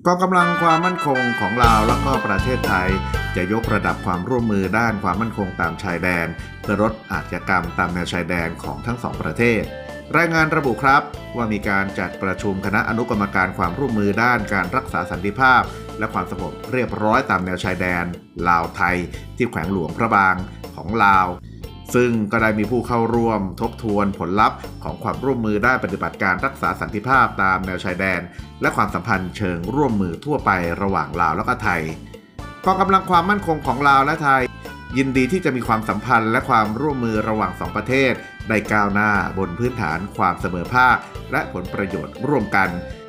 ກອງກຳລັງຄວາມໝັ້ນຄົງຂອງລາວ ແລະ ກໍປະເທດໄທ ຈະຍົກລະດັບຄວາມຮ່ວມມືດ້ານຄວາມໝັ້ນຄົງຕາມຊາຍແດນ ເພື່ອລົດອາຊຍາກຳຕາມແນວຊາຍແດນຂອງທັງສອງປະເທດ. ລາຍງານລະບຸຄັບວ່າ ມີການຈັດປະຊຸມຄະນະອະນຸກຳມະການຄວາມຮ່ວມມືດ້ານການຮັກສາສັນຕິພາບ ແລະ ຄວາມສະຫງົບຮຽບຮ້ອຍຕາມແນວຊາຍແດນ ລາວ-ໄທ ທີ່ແຂວງຫຼວງພະບາງຂອງລາວ, ຊຶ່ງກໍໄດ້ມີຜູ້ເຂົ້າຮ່ວມທົບທວນຜົນລັບຂອງຄວາມຮ່ວມມືດ້ານປະຕິບັດການຮັກສາສັນຕິພາບຕາມແນວຊາຍແດນ ແລະ ຄວາມສຳພັນເຊີງຮ່ວມມືທົ່ວໄປລະຫວ່າງລາວ ແລະ ກໍໄທ. ກອງກຳລັງຄວາມໝັ້ນຄົງຂອງລາວ ແລະ ໄທ ຍິນດີທີ່ຈະມີຄວາມສຳພັນ ແລະ ຄວາມຮ່ວມມືລະຫວ່າງສອງປະເທດໄດ້ກ້າວໜ້າ ບົນພື້ນຖານຄວາມສະເໝີພາກ ແລະ ຜົນປະໂຫຍດຮ່ວມກັນ,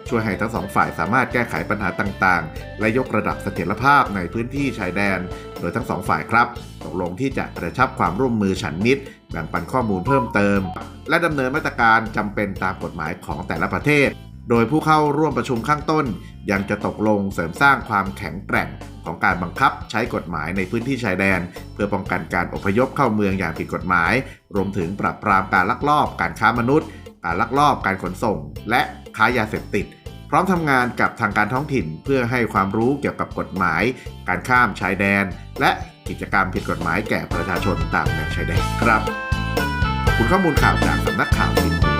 ຊ່ວຍໃຫ້ທັງສອງຝ່າຍສາມາດແກ້ໄຂບັນຫາຕ່າງໆ ແລະ ຍົກລະດັບສະຖຽນລະພາບໃນພື້ນທີ່ຊາຍແດນ, ໂດຍທັງສອງຝ່າຍຄັບຕົກລົງທີ່ຈະກະຊັບຄວາມຮ່ວມມືສັນມິດ, ແບ່ງປັນຂໍ້ມູນເພີ່ມເຕີມ ແລະ ດຳເນີນມາດຕະການຈຳເປັນຕາມກົດໝາຍຂອງແຕ່ລະປະເທດ, ໂດຍຜູ້ເຂົ້າຮ່ວມປະຊຸມຂ້າງຕົ້ນຍັງຈະຕົກລົງເສີມສ້າງຄວາມແຂງແກຮ່ງຂອງການບັງຄັບໃຊ້ກົດໝາຍໃນພື້ນທີ່ຊາຍແດນ ເພື່ອປ້ອງກັນການອົບພະຍົບເຂົ້າເມືອງຢ່າງຜິດກົດໝາຍ, ລວມເຖິງປາບປາມການລັກລອບການຄ້າມະນຸດ, ການລັກລອບການຂົນສົ່ງ ແລະ ຄ້າຢາເສບຕິດ, ພ້ອມທຳງານກັບທາງການທ້ອງຖິ່ນເພື່ອໃຫ້ຄວາມຮູ້ກ່ຽວກັບກົດໝາຍການຂ້າມຊາຍແດນ ແລະ ກິດຈະກຳຜິດກົດໝາຍແກ່ປະຊາຊົນຕາມແນວຊາຍແດນ. ຂອບຄຸນຂໍ້ມູນຂ່າວຈາກສຳນັກຂ່າວຊິນຫົວ.